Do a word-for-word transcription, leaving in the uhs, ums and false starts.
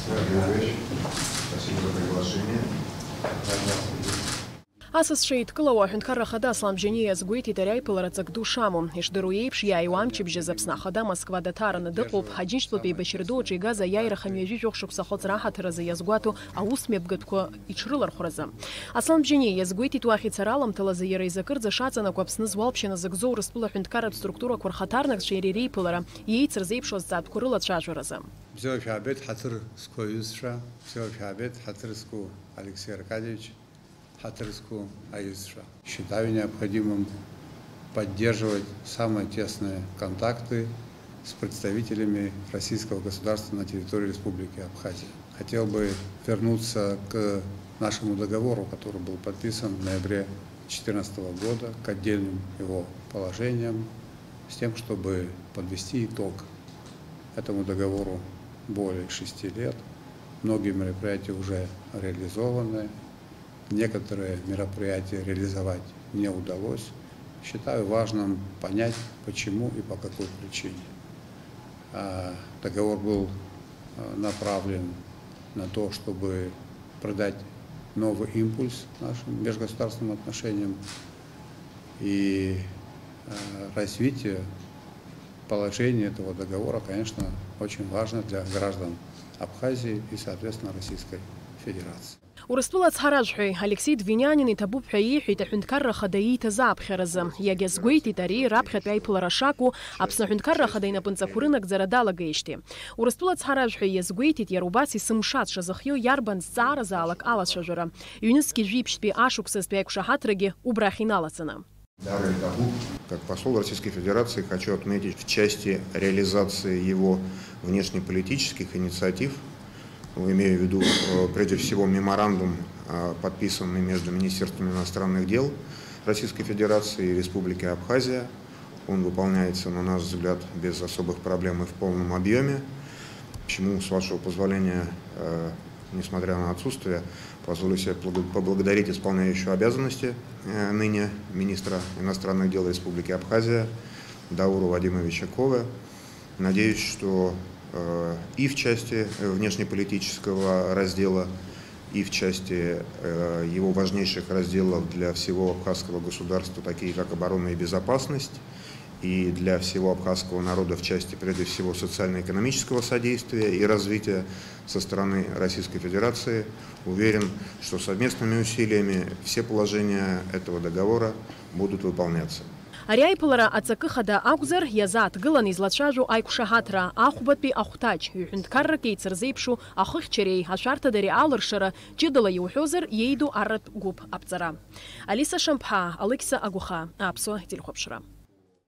Спасибо за приглашение. Асасцәа еидкылауа аҳәынҭқарра ахада Аслан Бжьаниа иазгәеиҭеит ари аиԥылара ҵак ду шамоу. Ишдыру еиԥш, иааиуа амчыбжь азы Аԥсны ахада Москва даҭараны дыҟоуп, Аџьынџьтәылатәи еибашьра ду аҿы игаз аиааира хынҩажәи жәохә шықәса ахәыцра аҳаҭыр азы иазгәаҭо аусмҩаԥгатәқәа иҽрылархәразы. Аслан Бжьаниа иазгәеиҭеит уахь ицара аламҭалазы иара изы акырӡа шаҵанакуа Аԥсны зуалԥшьа назыгӡо Урыстәыла аҳәынҭқарратә структурақәа рхаҭарнакцәеи иареи реиԥылара, иеицырзеиԥшу азҵаатәқәа рылацәажәаразы. Бзиала шәаабеит, ҳаҭыр зқәу аҩызцәа, бзиала шәаабеит, ҳаҭыр зқәу Алексей Аркадьевич, ҳаҭыр зқәу аҩызцәа. Считаю необходимым поддерживать самые тесные контакты с представителями российского государства на территории Республики Абхазия. Хотел бы вернуться к нашему договору, который был подписан в ноябре две тысячи четырнадцатого года, к отдельным его положениям, с тем, чтобы подвести итог этому договору более шести лет. Многие мероприятия уже реализованы, некоторые мероприятия реализовать не удалось. Считаю важным понять, почему и по какой причине. А, договор был, а, направлен на то, чтобы придать новый импульс нашим межгосударственным отношениям. И, а, развитие положения этого договора, конечно, очень важно для граждан Абхазии и, соответственно, Российской Федерации. Урыстәыла ацҳаражәҳәаҩ Алексеи Двинянин иҭабуп ҳәа иеиҳәеит аҳәынҭқарра ахада ииҭаз ааԥхьаразы. Иагьазгәеиҭеит ари раԥхьатәи аиԥылара шакәу, Аԥсны аҳәынҭқарра ахада инапынҵақәа рынагӡара далагеижьҭеи. Урыстәыла ацҳаражәҳәаҩ иазгәеиҭеит, иара убас есымша дшазыхиоу иарбан зҵааразаалак алацәажәара. Ҩнызқьи жәиԥшьтәи ашықәсазтәи аиқәшаҳаҭрагьы убрахь иналаҵаны. Как посол Российской Федерации хочу отметить в части реализации его внешнеполитических инициатив, ну, имею в виду, э, прежде всего, меморандум, э, подписанный между Министерством иностранных дел Российской Федерации и Республики Абхазия. Он выполняется, на наш взгляд, без особых проблем и в полном объеме. Почему, с вашего позволения, э, несмотря на отсутствие, позволю себе благо-, поблагодарить исполняющего обязанности, э, ныне министра иностранных дел Республики Абхазия Даура Вадимовича Ковы. Надеюсь, что, э, и в части, э, внешнеполитического раздела, и в части, э, его важнейших разделов для всего абхазского государства, такие как оборона и безопасность, и для всего абхазского народа в части, прежде всего, социально-экономического содействия и развития со стороны Российской Федерации. Уверен, что совместными усилиями все положения этого договора будут выполняться. Ари аиԥылара аҵакы хада акәзар, иазааҭгыланы излацәажәо аиқәшаҳаҭра, ахәбатәи ахәҭаҷ, ҩ-ҳәынҭқаррак еицырзеиԥшу ахыхьчареи ашәарҭадареи алыршара, ҷыдала иуҳәозар, иеиду арратә гәыԥ аԥҵара. Алиса Шамԥҳа, Алықьса Агәыхаа, Аԥсуа телехәаԥшра.